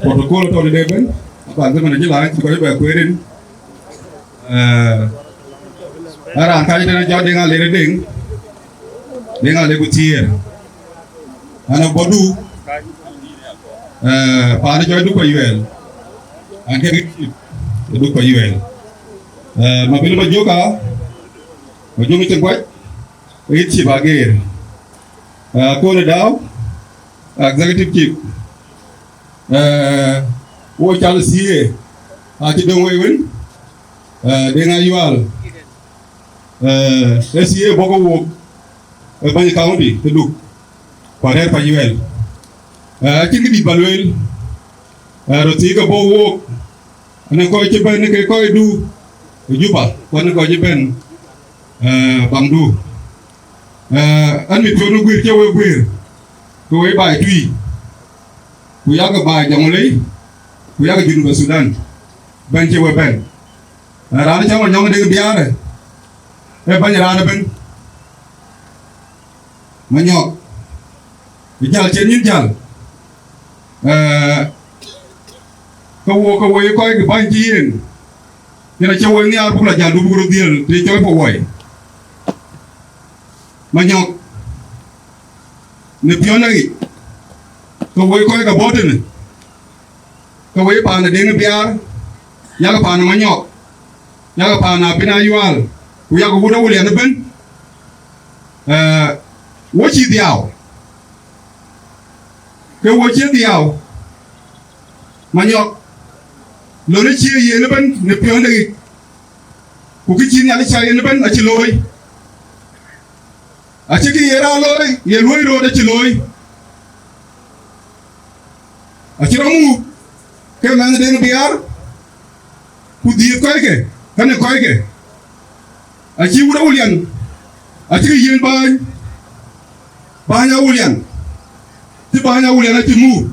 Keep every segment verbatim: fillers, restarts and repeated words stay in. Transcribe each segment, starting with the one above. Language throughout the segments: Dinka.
Protocol tɔ̈ tëde ëbën, aban ke man acï laany cï kɔc bɛ kueer rin. Eh, a raan kääc tënë jɔt Deŋ Alek Deŋ, Deŋ Alek ku thiëër. An, abɔ̈ Duk, eh, paan cɔl Duk Payuɛɛl. An, ke Duk Payuɛɛl. Eh, Mabil Majoka, Majoka cï guac, ɣet cï ba geer. Eh, Kone Dau, executive chief. Eh, wo cal C A, acï döŋ wei wën, eh, Deŋ Ayual. Eh, C A bɔ̈ ke wok, eh, bäny county, ke Duk, ku arɛ̈ɛ̈r Payuɛɛl. Eh, acïn kë dït ba lueel, eh, röt thii ke bɔ̈ wok, në kɔc cï bɛ̈n ke kɔc Duk ë Juba, ku në kɔc cï bɛ̈n, eh, baŋ Duk. Eh, an, mit piɔ̈u në guiir cï we guiir, ke we baai Tuic, ku yak baai Jɔŋlei, ku yak Junub Thudan, bɛ̈n cï we bɛ̈n. Eh, raan cä Manyɔŋ Deŋ Biaar, ee bɛ̈ny raan ëbën. Manyɔk, ë jäl cïn yïn jäl, eh, ke wo, ke wo ye kɔc ke bäny cï yen, yen acï wo nhiaar buk la jäl du buk röt dhiël të cɔl Pawuɔi. Manyɔk, në piɔ̈n aɣic, ke wo ye kɔc ke bɔ̈ tënë, ke wo ye paan ë Deŋ Biaar, yak paan ë Manyɔk, yak paan ë Abin Ayual, ku yak wut Awulian ëbën, eh, wo cï dhiau, ke wo cï dhiau, Manyɔk, lon ë cï yen ëbën në piɔ̈nde yic, ku kë cï Nhialic cä yen ëbën acï looi. Acï kë ye raan looi, ye luɔi röt acï looi. Acï rɔt muk ke mɛnh Deŋ Biaar, ku dhiëëth kɔckë, kënë kɔckë. Acï wut Awulian, acï ke yiën bäny, bäny Awulian, cï bäny Awulian acï muk,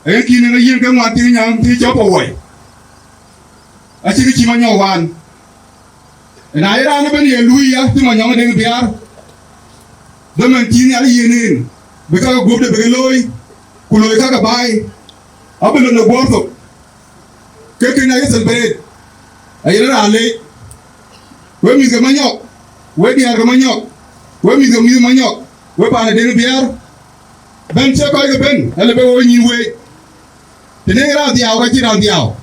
ee kïn ë yiën ke ŋuan thïn nyaŋ thïn cɔp awuɔi. Acï ke cï Manyɔk waan. Na ye raan ëbën ye luui ya, cï Manyɔk Deŋ Biaar, dhamën cï Nhialic yiën en, bï ka ke guöpde bï ke looi, ku looi ka ke baai, abï lon ë guɔ̈ɔ̈r thok, ke kënë aye celebrate, aye raan leec. We mïth ke Manyɔk, we diäär ke Manyɔk, we mïth ke mïth Manyɔk, we paan ë Deŋ Biaar, bɛ̈n cï kɔc ke bɛ̈n, alë bï wo nyïïn weec. Të nɔŋ raan dhiau, ka cï raan dhiau.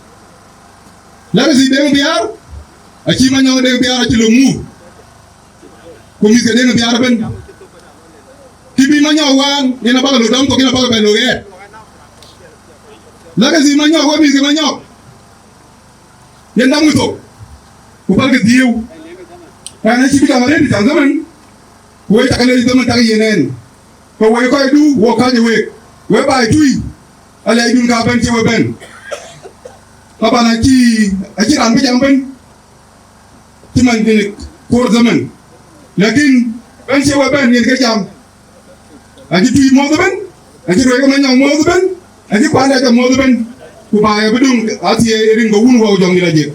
Legacy Deŋ Biaar, acï Manyɔk Deŋ Biaar acï lɔ muk, ku mïth ke Deŋ Biaar ëbën. Kë bï Manyɔk waan, yen abäk lɔ dɔm thok, yen abäk bɛ lɔ ɣɛɛt. Legacy Manyɔk, we mïth ke Manyɔk, yen dam wï thok, ku pälkï dhiëëu. Ɛn acï bï dam arëët ë cäŋ dhamën, ku wek cak lec dhamën cak yen ɛn. Ke wek kɔc du, wo kääc ë week, we baai Tuic, alɛɛcdun ka bɛ̈n cï we bɛ̈n. Taban acï, acï raan bï jam bɛ̈n, cï man në koor dhamën. Lakin bɛ̈n cï we bɛ̈n yen ke jam. Acï Tuic muɔ̈th ëbën, acï Ruɛɛc ke Manyɔk muɔ̈th ëbën, acï kuan dɛ̈ ke muɔ̈th ëbën, ku baai abï döŋ athiëëc rin ke wun wä ku jɔŋdït ajek.